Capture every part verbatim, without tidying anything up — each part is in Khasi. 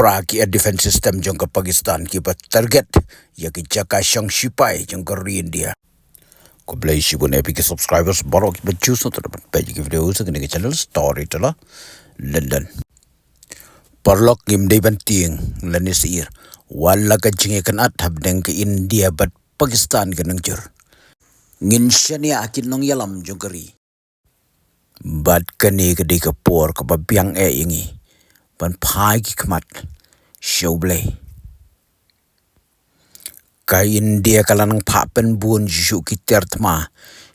pra ki air defense system jong ka Pakistan kiba target ïa ki jaka shong shipai jong ka ri India. Khublei shibun ïa phi ki subscribers baroh kiba ju sngewthuh ban peit ïa ki video sa kane ka channel Storyteller London. Paralok, ngim dei ban tieng lane syier wat la ka jingïakynad hapdeng ka India bad Pakistan kan nang jur. Ngin shaniah ha ki nongïalam jong ka ri. Bad kane ka dei ka por kaba biang eh ïa ngi ban phai ki khmat sha U Blei. Ka India ka la nang phah pynbun shuh shuh ki tiar thma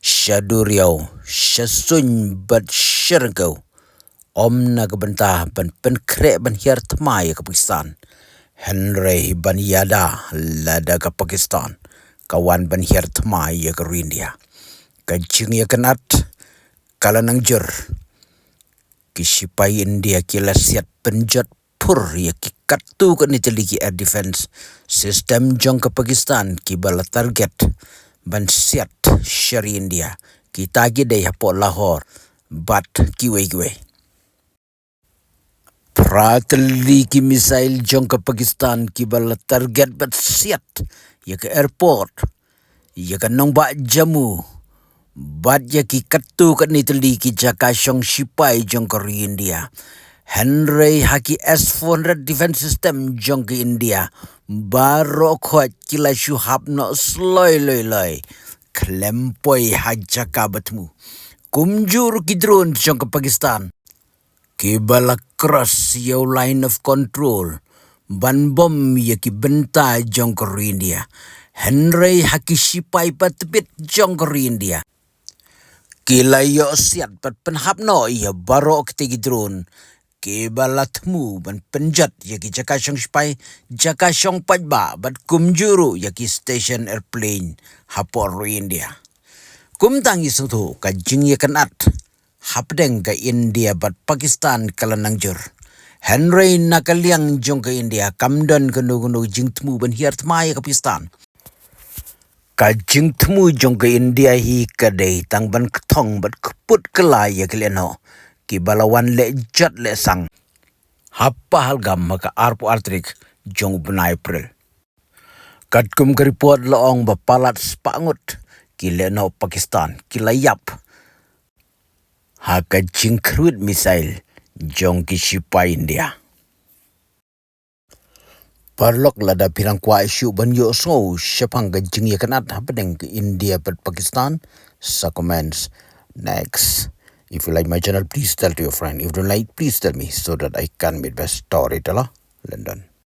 sha duriaw, sha suiñ bad sha ryngkew, ym na ka bynta ban pynkhreh ban hiar thma ïa ka Pakistan, hynrei ban ïada lada ka Pakistan ka wan ban hiar thma ïa ka ri India. Ka jingïakynad ka la nang jur. Ki shipai India ki la siat pynjot phur ïa ki katto katne tylli ki air defense system jong ka Pakistan kiba la target ban siat sha ri India. Kita ki dei hapoh Lahore bad kiwei kiwei. Phra tylli ki missile jong ka Pakistan kiba la target bad siat ïa ka airport, ïa ka nongbah Jammu, bad ïa ki katto katne tylli ki jaka shong shipai jong ka ri India. Hynrei ha ki S four hundred defense system jong ka India, baroh khoit ki la shu hap noh sloi loi loi, khlem poi ha jaka ba thmu. Kumjuh ruh ki drone jong ka Pakistan kiba la cross ïa u line of control ban bom ïa ki bynta jong ka ri India. Hynrei ha ki shipai ba tbit jong ka ri India, ki la ïoh siat bad pynhap noh ïa baroh kitei ki drone kiba la thmu ban pynjot ïa ki jaka shong shipai, jaka shong paidbah bad kumjuh ruh ïa ki station airplane hapoh ri India. Kumta ngi sngewthuh ka jingïakynad hapdeng ka India bad Pakistan ka la nang jur. Hynrei na ka liang jong ka India kam don kano kano jingthmu ban hiar thma ïa ka Pakistan. Ka jingthmu jong ka India hi ka dei tang ban kthong bad kput kylla ïa ki lehnoh kiba la wan leh jot leh sang ha Pahalgam ha ka arphew ar tarik jong u bnai April. Katkum ka report la ong ba palat spah ngut ki lehnoh Pakistan ki la ïap ha ka jingkhruid missile jong ki shipai India. Paralok, lada phi dang kwah shuh ban ïohsngew shaphang ka jingïakynad hapdeng ka India bad Pakistan, sa comments. Next, if you like my channel, please tell to your friend. If you don't like, please tell me so that I can make best storyteller. London.